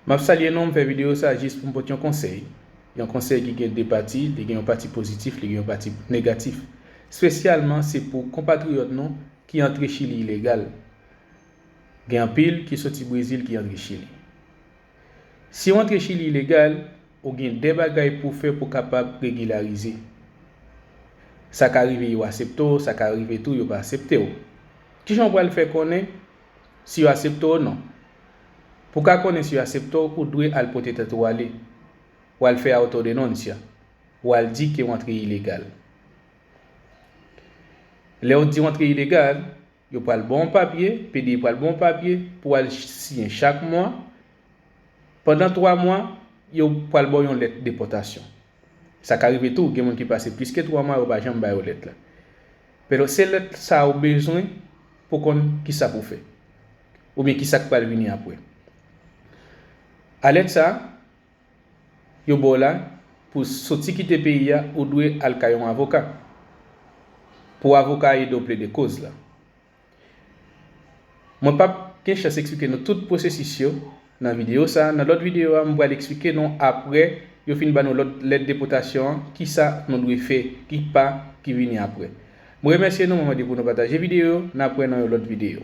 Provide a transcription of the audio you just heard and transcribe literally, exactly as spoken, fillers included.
M ap salye nou, m fè videyo sa jis pou m pote yon konsèy. Yon konsèy ki gen de pati, li gen yon pati pozitif, li gen yon pati negatif. Espesyalman, se pou konpatriyòt nou ki antre Chili ilegal. Gen anpil ki soti Brezil ki antre Chili. Si w antre Chili ilegal, ou gen de bagay pou w fè pou w kapab regilarize. Sa ka rive yo aksepte w, sa ka rive tou yo pa aksepte w. Kijan w pral fè konnen si yo aksepte w ou non? Pou w ka konnen si yo aksepte w, ou dwe al pote tèt ou ale. W al fè autodenuncia. W al di ke w antre ilegal. Lè w di w antre ilegal, yo pral ba w yon papye, P D I pral ba w yon papye pou w al siyen chak mwa. Pandan twa mwa, yo pral ba w yon lèt depòtasyon. Sa ka rive tou, gen moun ki pase plis ke twa mwa, yo pa janm ba yo lèt la. Pero se lèt sa a ou bezwen pou konn kisa pou w fè. Oubyen kisa k pral vini apre. A lèt sa a, yo ba w la, pou soti kite peyi a, ou dwe al kay yon avoka. Pou avoka a ede w plede koz la. Mwen p ap gen chans eksplike nou tout pwosesis yo nan videyo sa a. Nan lòt videyo a, m pral eksplike nou apre yo fin ba nou lòt lèt depòtasyon an, kisa nou dwe fè, ki pa ki vini apre. Mwen remèsye nou, mwen mande pou nou pataje videyo, n ap wè nan yon lòt videyo.